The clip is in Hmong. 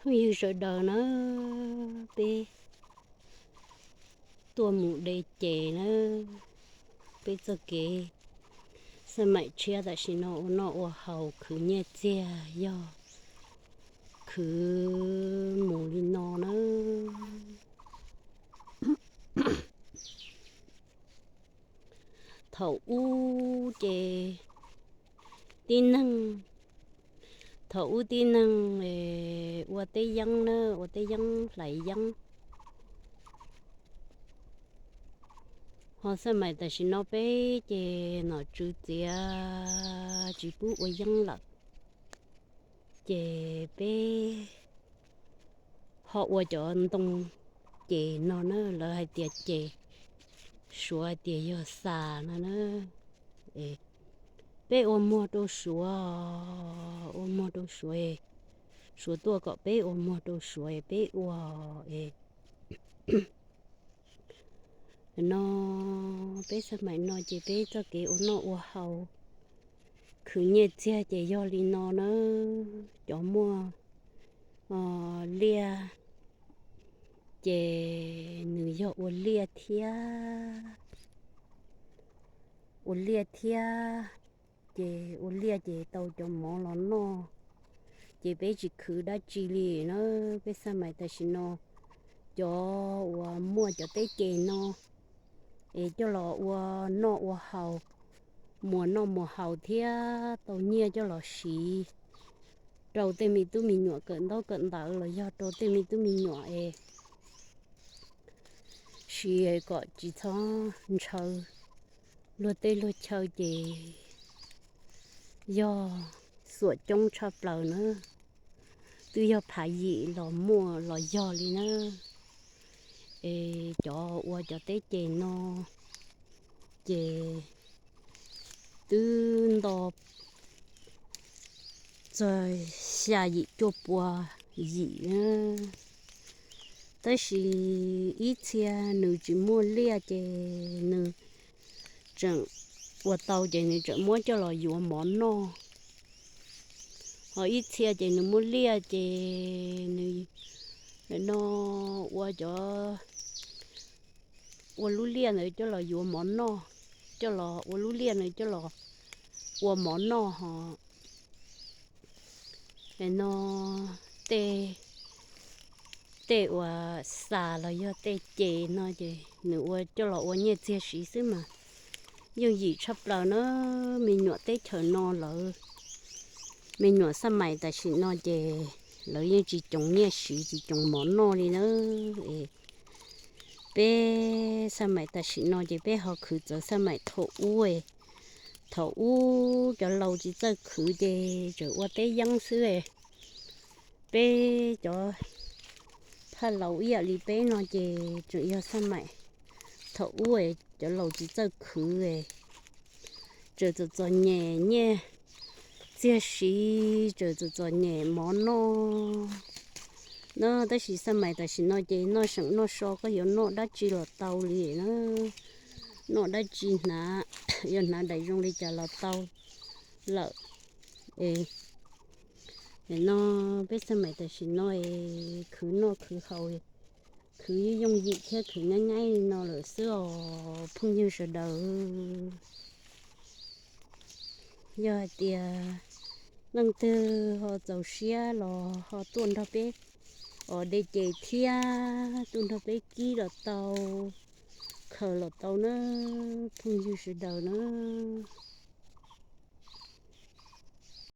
Phooj ywg sawv daws na, peb tuaj mus de ces na, peb txoj kev xab maim tshiab tam sim no ua noj ua haus khwv nyiaj txiag yog khwv mus li no na. Thaum ub ces tib neeg, thaum ub tib neeg ua teb yeeb na, ua teb yeeb hlais yeeb. Ho xab maim tam sim no peb ces nom tswv txiav tsis pub ua yeeb lawm, ces peb ho ua cov ntoo ces no na, lawv hais tias ces, Suav hais tias yog xas no na. Peb ua muag rau Suav, ua muag rau Suav, Suav tuaj kom peb ua muag rau Suav peb ua es no, peb xab maim no ces peb txoj kev ua noj ua haus khwv nyiaj txiag ces yog li no na. Cov muaj liaj ces nws yog ua liaj thiab, ua liaj thiab, ces ua liaj ces tau cov mov los noj, ces peb tsis khwv dab tsi li na. Peb xab maim tam sim no cov uas muaj cov teb ces no es coj los ua noj ua haus, muas noj muas haus thiab tau nyiaj coj los siv rau tej me tub me nyuam kawm ntaub kawm ntawv los yog rau tej me tub me nyuam es siv kom tsis txhob ntshaw luag teb luag chaw ces yog xuam coob tshaj plaws na. Twb yog phav yim los muaj los yog li na. Es cov ua cov teb ces no ces twb nto txog xya yim cuaj pua yim na. Tab sis ib txhia nws tsis muaj liaj ces nws tseem ua tau ces nws tseem muab coj los yuav mov noj. Ho ib txhia ces nws muaj liaj ces nws no ua cov, ua lub liaj ntawd coj los yuav mov noj, coj los ua lub liaj ntawd coj los ua mov noj ho no tej, tej uas xas los yog tej ces no ces nws ua coj los ua nyiaj txiag siv xwb mas yooj yim tshaj plaws na. Me nyuam teb chaws no lawv, me nyuam xab mais tam sim no ces lawv yeej tsis coos nyiaj siv tsis coos mov noj li na. Es peb xab mais tam sim no ces peb ho khwv txawv xab mais thaum ub. Thaum ub cov laus tsis txawj khwv ces tseem ua teb yeeb xwb. Peb cov phaj laus ib yam li peb no ces tseem yog xab mais. Thaum ub cov laus tsis txawj khwv, tseem txom txom nyem nyiaj txiag siv, tseem txom txom nyem mov noj na. Tab sis xab mais tam sim no ces noj seem noj so koj yuav noj dab tsi los tau li na. Noj dab tsi hnav, yuav hnav daim zoo li cas los tau lawm. Es no peb xab mais tam sim no es khwv noj khwv haus, khwv yooj yim thiab khwv nyab nyaib li no lawm xwb os phooj ywg sawv daws. Yog hais tias leej twg ho txaus siab los ho tuaj nrog peb os de ces thiab tuaj nrog peb kib los tau, khaws los tau na phooj ywg sawv daws na.